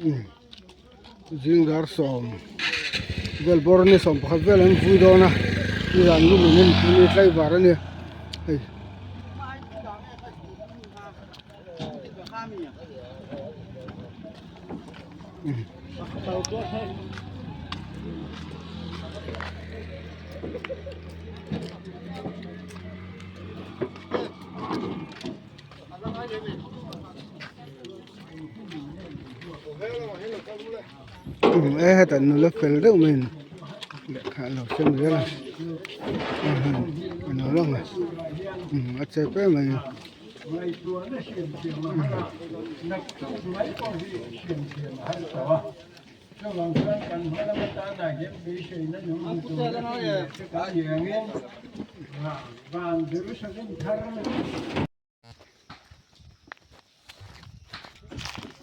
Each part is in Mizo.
Zing dar sawm vel bawr ni 11 vel an vui dawn a nizan lu min en ni tlaivar a nia hei. E heta nula fel deuh mai in lehkha a lo sem zel a a lo lang a a chep em mai a.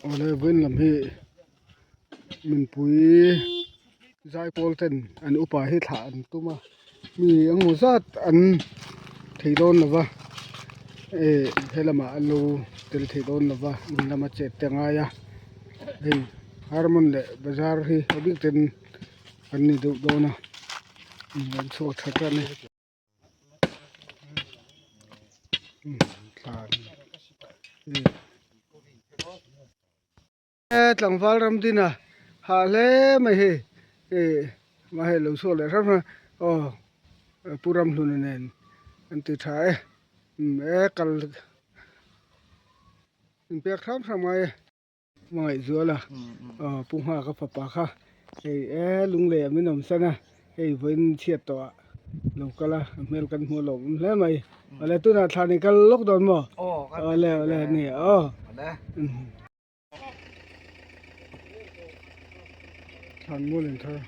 Awle vawiin lam hi mipui zaipawl ten an upa hi thlah an tum a mi engemaw zat an thei dawn lo va eh helamah an lo tel thei dawn lo va in lama chet te a ngai a hei harmon leh bazar hi a bik ten an ni deuh dawn a an chhuak tha tan a ni. Tlangval ram din a hah hle mai hei ih mahse lo chhuak leh hram hram aw pu Ramhluna nen an ti tha e e kal inpek hram hram ngai e. Hmangaihzuala aw Pu Nghaka fapa kha hei e lunglei ah min awm san a hei vawiin chhiat tawh ah lo kal a a hmel kan hmuh lawm awm hle mai awle tunah thlan i kal lawk dawn maw awle awle ni aw thlan mual in thar.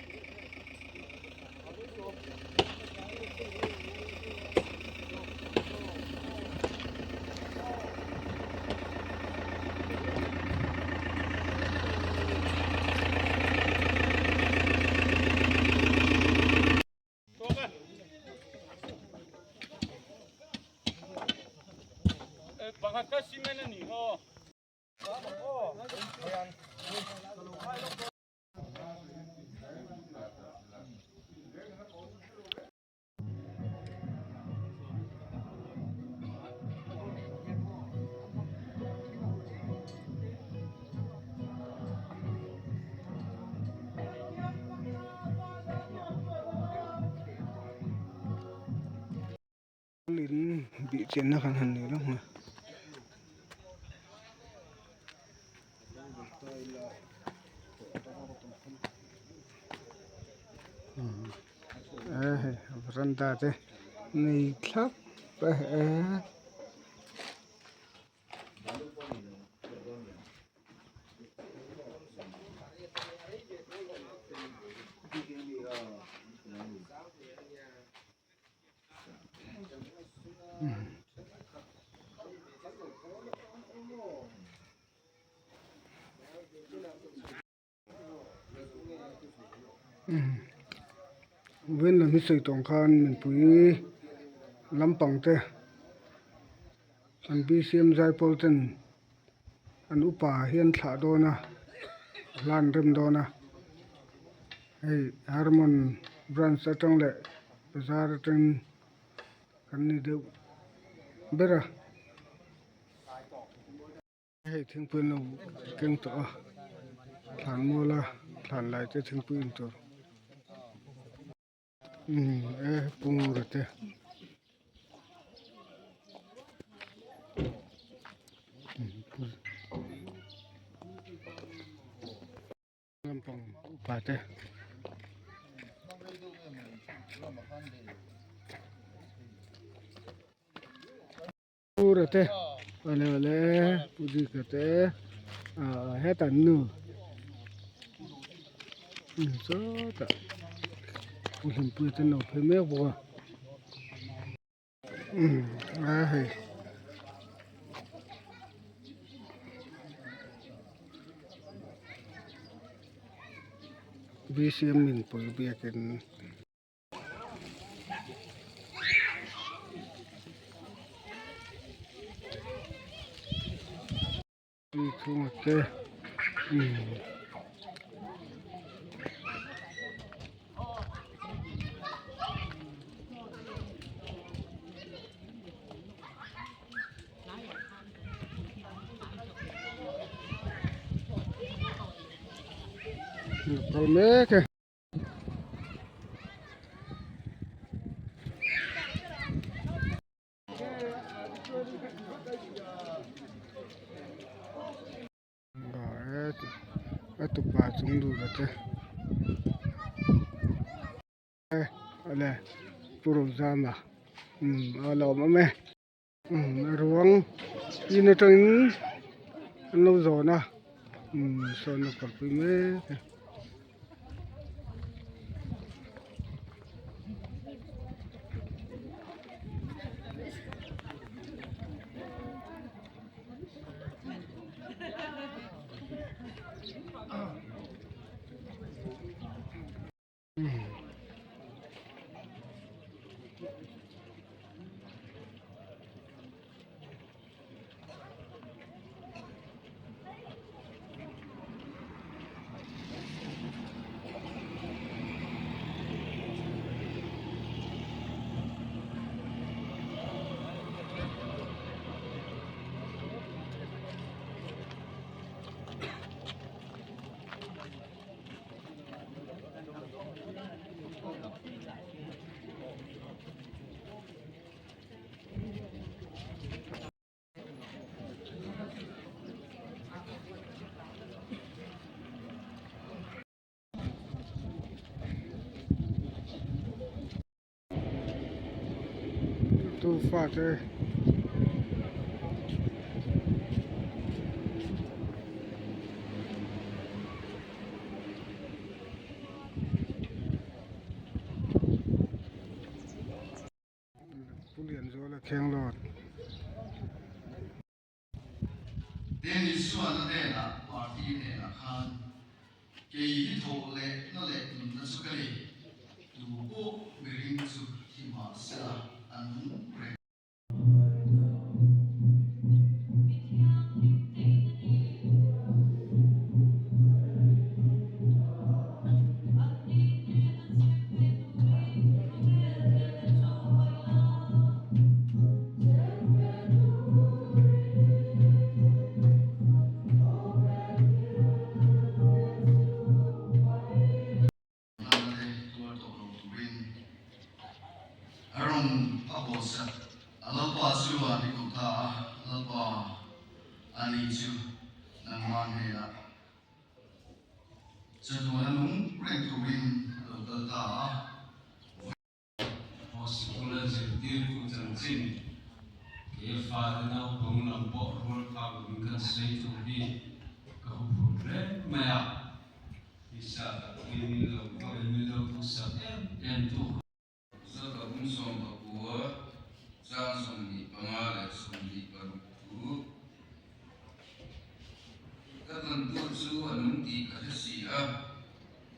In bih chenna kan han nei lo ang a e hei veranda te nei thlap a e. Vawiin lam hi sawi tawng khan mipui lampang te an bcm zaipawl ten an upa hi an thlah dawn a hla an rem dawn a hei harmon branch atang leh bazar atangin kan ni deuh ber a. Hei thingpui an lo keng tawh a thlan mual a thlan lai te thingpui in tur umm e pungura te. Lampang upa te. Pura te awle awle pu Dika te ah hetah nu sawtah pu Hlimpuia te an lo phei mek bawk a a hei. Bcm inpui biakin. Tui chhungah te umm. Lo kal mek e. A tupa chung dur a te awle pu Rozama umm a lawmawm e umm a ruang in atangin an lo zawn a umm sawn a kalpui mek e. Tu fate Pu Lianzuala Khenglawt. Tin Isuan a hnenah party hnenah khan, Kei hi thawh leh na leh nunna chu ka ni, tu pawh miring chu thi mah sela a nung reng. Nana te tuar tawh lo turin a rawn a bawlsak a Lalpa chu a ni ko ta a, Lalpa a ni chu nangmah hnenah chatuan a nung reng turin a lo kal ta a. Sikula zirtirtu chanchin ke fate naupang lam pawh rual phak lovin kan sawi tur hi ka huphurh hle mai a, tisa takin min lo pawhin min lo duhsak em em tu. Zalka 19 chang 25 leh 26 thu ka tlantu chu a nung tih ka hre si a.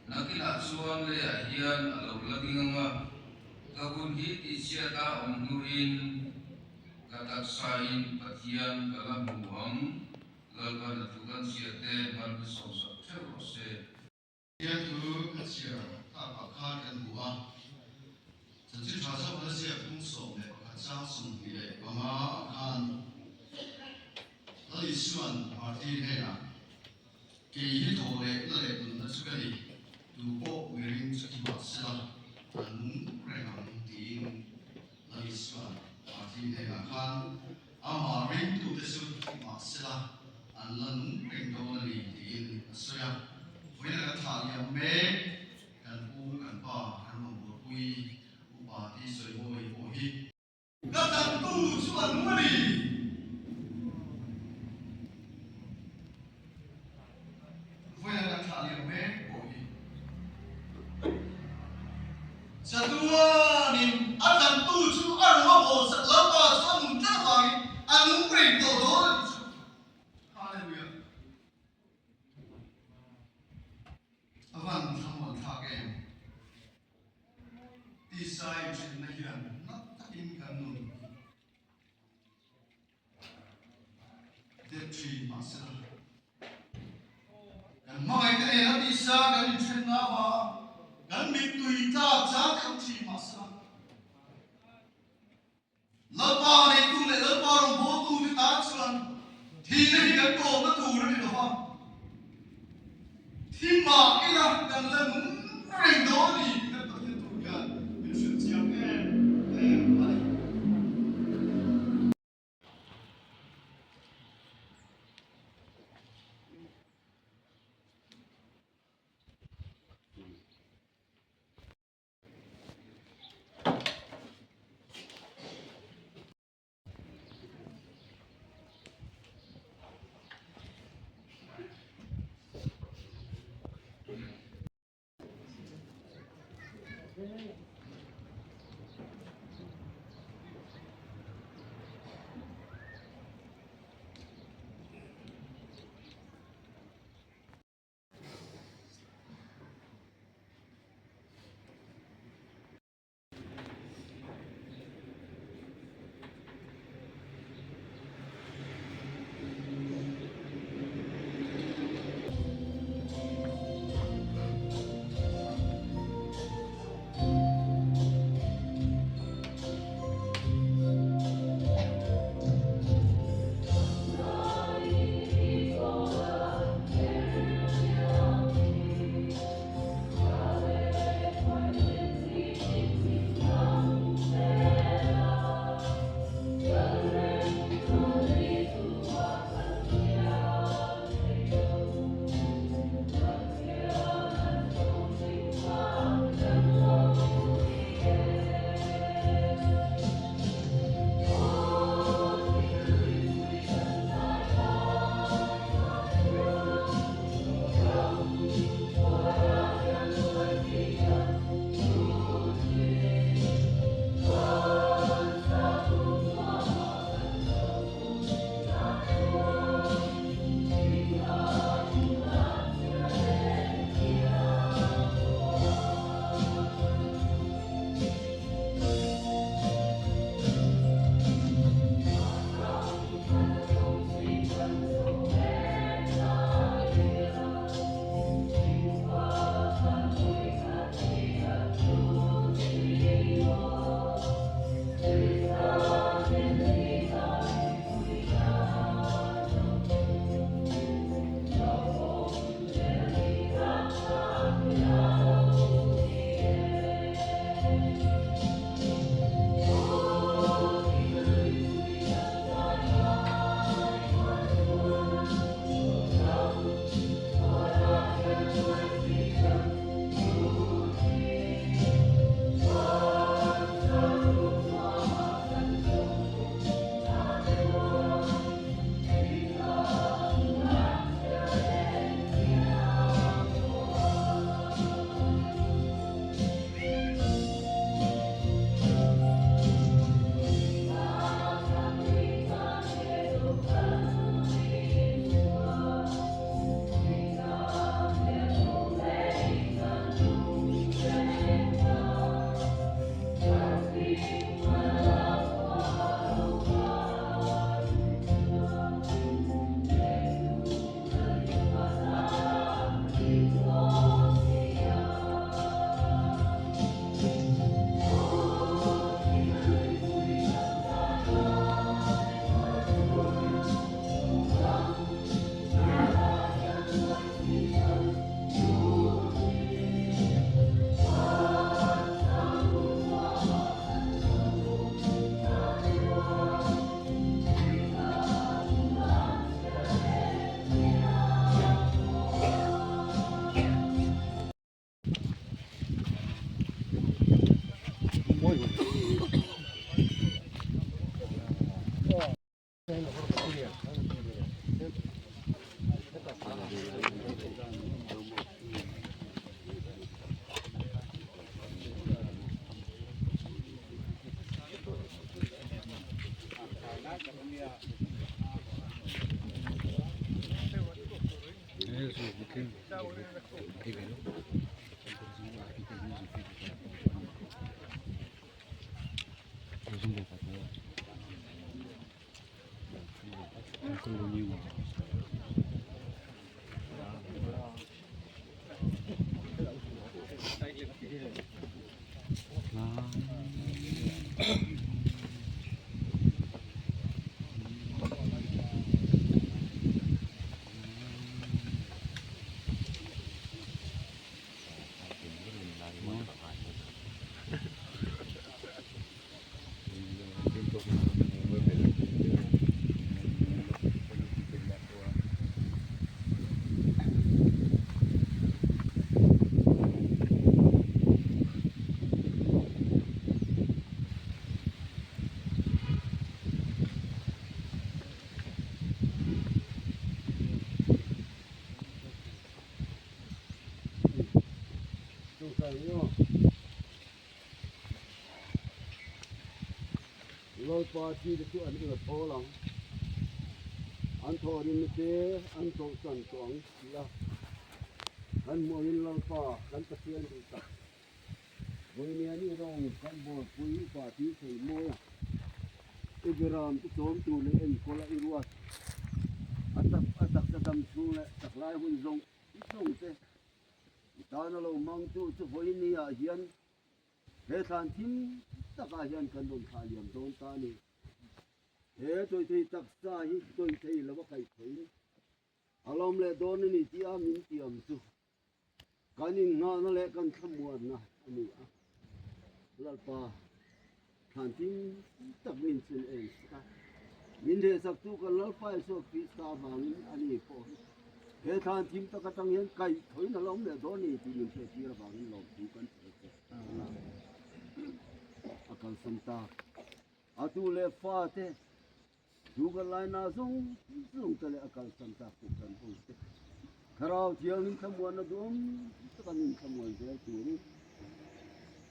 Nakinah chuan leiah hian a lo la ding ang a, ka hun hi tihchhiat a awm hnuin ka taksain Pathian ka la hmu ang, Lalpan a thu kan chhiarte hman hi sawmsak theuh rawh se. Pathian thu ka chhiar takah khan kan hmu a, chanchin tha zawk na ziak phung 11 chang 25 ah khan Lal Isuan Marthi hnenah, Kei hi thaw leh na leh nunna chu ka ni, tu pawh miring chu thi mah sela an nung reng ang tiin Lal Isuan Marthi hnenah khan amah ringtute chu thi mah sela an la nung reng dawn a ni tiin a sawi a. Vawiin kan thlah liam mek kan pu kan pa kan rawngbawlpui upa ti sawimawi pawh hi. Ka tlantu chu a nung a ni. Vawiin kan thlah liam mek pawh hi. Chatuanin a tlantu chu a rawng a bawl sak Lalpa chu a nung tlat avangin a nung reng tawh dawn a ni chu. Hallelujah. A van thlamuan thlak em? Tisa inthenna hian nat takin kan nun dep thin mahsela kan hmangaihte nena tisa kan inthenna avanga kan mittui tlak chang te awm thin mahsela Lalpa neitu leh Lalpa rawngbawltu te tan chuan thihna hi kan tawpna tur a ni lo va, thi mah ila. kan la nung reng dawn a ni tih kan Pathian thu hian min hrilh chiang em em a ni. Lalpa thite chu an ila thawl ang, an thawhrimna te an chawlhsan tawh ang ti a, kan hmuh angin Lalpa kan Pathian duh tak Vawinia ni rawng kan bawlpui upa tih thei mawi a, i biram te chawm tur leh enkawl a i ruat a tak a taksa dam chhung leh tak lai hun zawng zawng te i tan a lo hmang tu chu vawinia hian He thlan thim takah hian kan rawn thlah liam dawn ta a ni. He tawithei taksa hi tawithei lo a kaih theiin a lawm leh dawn a ni tih a min tiam chu kan innghahna leh kan thlamuanna a ni a. Lalpa thlan thim tak min chhun em sak a, min hlehsaktu kan Lalpa Isua Krista avangin a ni pawh hi he thlan thim tak atang hian kaih thawiin a lawm leh dawn a ni tih min hriattir avangin lawmthu kan sawi che. A kalsan ta. A tu leh fa te chu kan lai na zawng zawng te leh a kalsan tak pawh kan ho te. Thlarau Thianghlim thlamuanna duhawm tak an inthlamuan zel turin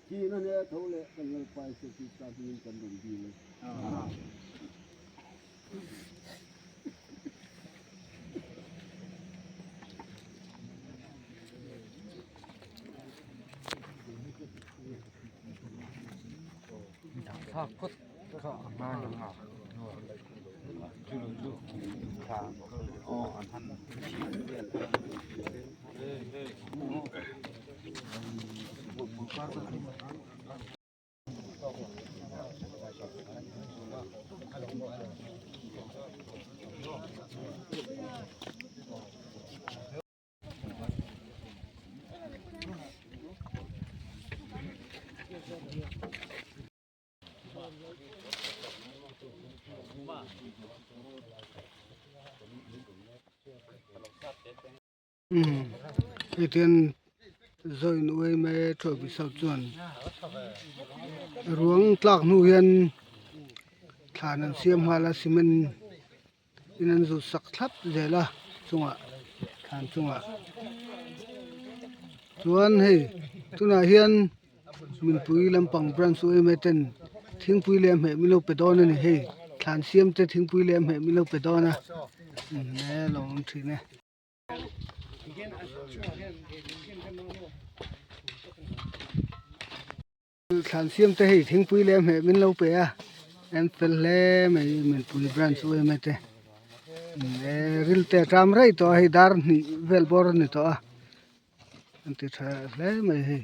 thihna hneh tho leh kan Lalpa Isua Krista hmingin kan rawn dil e. Amen. Hei hian zawin uai mai a thuah bisap chuan ruang tlak hnu hian thlan an siam nghal a cement in an zut sak thlap zel a chungah thlan chungah chuan hei tunah hian mipui lampang branch yma ten thingpui leh hmeh min lo pe dawn a ni hei thlan siam te thingpui leh hmeh min lo pe dawn a e lo awm thin e. Thlan siam te hei thingpui leh hmeh min lo pe a an fel hle mai mipui branch yma te ril te a ṭam rei tawh a hei dar hnih vel bawr a ni tawh a an ti tha hle mai hei.